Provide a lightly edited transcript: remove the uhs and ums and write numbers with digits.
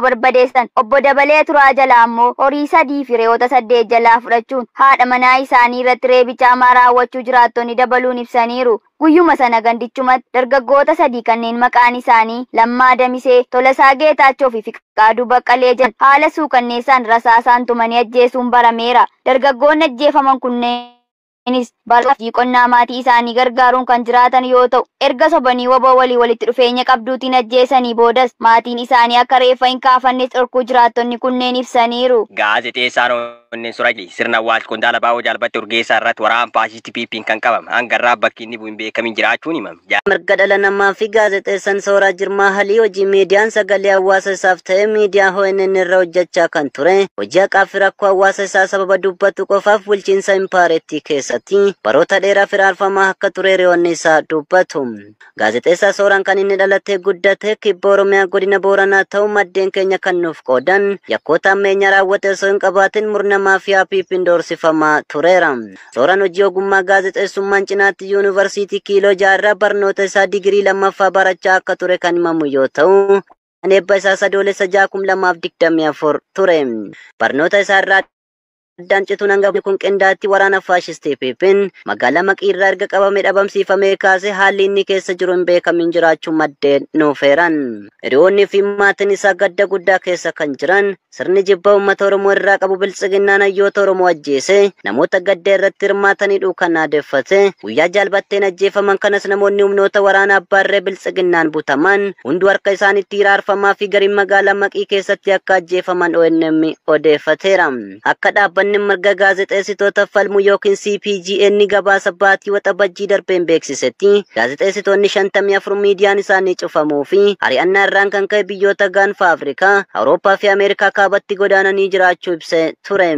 Barbadeessan Obbo Dabalee Turaa jalaa ammoo horii 3 fi re'oota 8 jalaa fudhachuun haadha manaa isaanii irratti reebicha hamaa raawwachuu jiraattonni dabaluun ibsaniiru. Guyyuma sana gandichumatti dargaggoota 3 kanneen maqaan isaanii Lammaa Damisee, Tolasaa Geetaachoo fi Fiqaaduu Baqqalee jedhan haala suukanneessaan rasaasaan tumanii ajjeesuun barameera. Dargaggoonni ajjeefaman kunneenis bara hojii qonnaa maatii isaanii gargaaruun kan jiraatan yoo ta'u, erga sobanii WBO walii walitti dhufeenya qabduutiin ajjeesanii boodas maatiin isaanii akka reeffa hin kaafannes dhorkuu jiraattonni kunneen ibsaniiru. Gaazexeessaan Onneen Surajli sirna awwaalcha qondaala Baa'oo Jaalbatte Urgeessaa irratti waraana faashistii PP'n kan qabame hanga irraa bakki inni bu'u hin beekamin jiraachuun himame. Mirga dhala namaa fi gaazexeessan Sooraa Jirmaa Halii hojii miidiyaan sagalee hawaasa isaaf ta'e miidiyaa ONN irra hojjechaa kan ture hojii haqaa fi rakkoo hawaasa isaa sababa dubbatu qofaaf bulchiinsa impaarettii keessatti baroota dheeraaf hiraarfamaa akka ture hiriyoonni isaa dubbatu. Gaazexeessaa Sooraan kan inni dhalatee guddate kibba Oromiyaa godina Booranaa ta'u maddeen keenya kan nuuf qoodan yakkoota ammeenyaa raawwate osoo hin qabaatin murna maafiyaa PP'n doorsifamaa tureera. Sooraan hojii ogummaa gaazexeessummaan cinaatti yuunivarsiitii Kiiloo Jaarraa barnoota isaa digirii lammaffaa barachaa akka ture kan himamu yoo ta'u, kan eebba isaa Sadoolessa 6, 2024 ture. Barnoota isaa irraa addaan cituun hanga kun qindaatti waraana faashistii PP'n magaalaa Maqii irraa erga qabamee dhabamsiifamee kaasee haalli inni keessa jiru hin beekamin jiraachuu maddeen nuuf eeran. Hiriyoonni fi maatiin isaa gadda guddaa keessa kan jiran, sirni jibba uummata Oromoo irraa qabu biltsiginnaan hayyoota Oromoo ajjeese namoota gadda irratti hirmaatanii kan aadeffate guyyaa jaalbatteen ajjeefaman kanas namoonni humnoota waraana abbaarree biltsiginnaan butaman hunduu harka isaaniitti hiraarfamaa fi gariin magaalaa Maqii keessatti akka ajjeefaman ONM odeeffateera. Akka dhaabbanni mirga gaazexeessitoota falmu yookiin CPGN gabaasa baatii Waxabajjii darbeen beeksisetti, gaazexeessitoonni 54 miidiyaan isaanii cufamuu fi ari'annaa irraan kan ka'e biyyoota gaanfa Afrikaa, Awurooppaa fi Ameerikaa kaabatti godaananii jiraachuu ibsee ture.